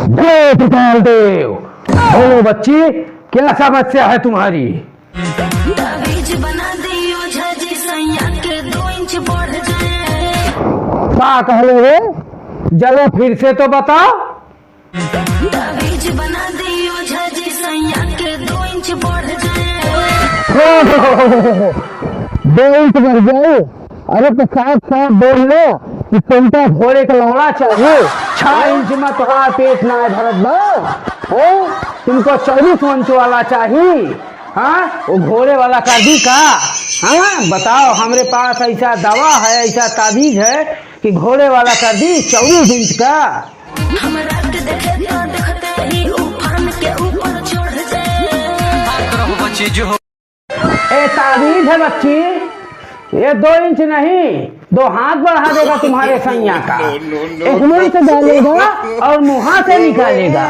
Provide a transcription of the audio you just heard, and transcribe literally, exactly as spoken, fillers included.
जय त्रिकाल देव। बोलो बच्ची, क्या समस्या है तुम्हारी? ताबीज बना दे ओझा जी, सैया के दो इंच बढ़ जाए। का कहले रे? जरा फिर से तो बताओ। ताबीज बना दे ओझा जी, सैया के दो इंच बढ़ जाए। दो इंच बढ़ जाए? अरे तो साफ साफ बोल लो कि तुमका घोड़े का लौड़ा चाहिए, छह इंच में तुम्हारा पेट ना भरत बा, हैं? तुमको चौबीस इंच वाला चाहिए, हाँ? वो घोड़े वाला कर दी का? हाँ, बताओ, हमरे पास ऐसा दवा है, ऐसा ताबीज है कि घोड़े वाला कर दी चौबीस इंच का। हमरा के देखे तो देखते ही उफान के ऊपर चढ़ जाए। ए, ताबीज है बच्ची, ये दो इंच नहीं, दो हाथ बढ़ा देगा तुम्हारे सैया का। एक मुंह से डालेगा और मुंह से निकालेगा।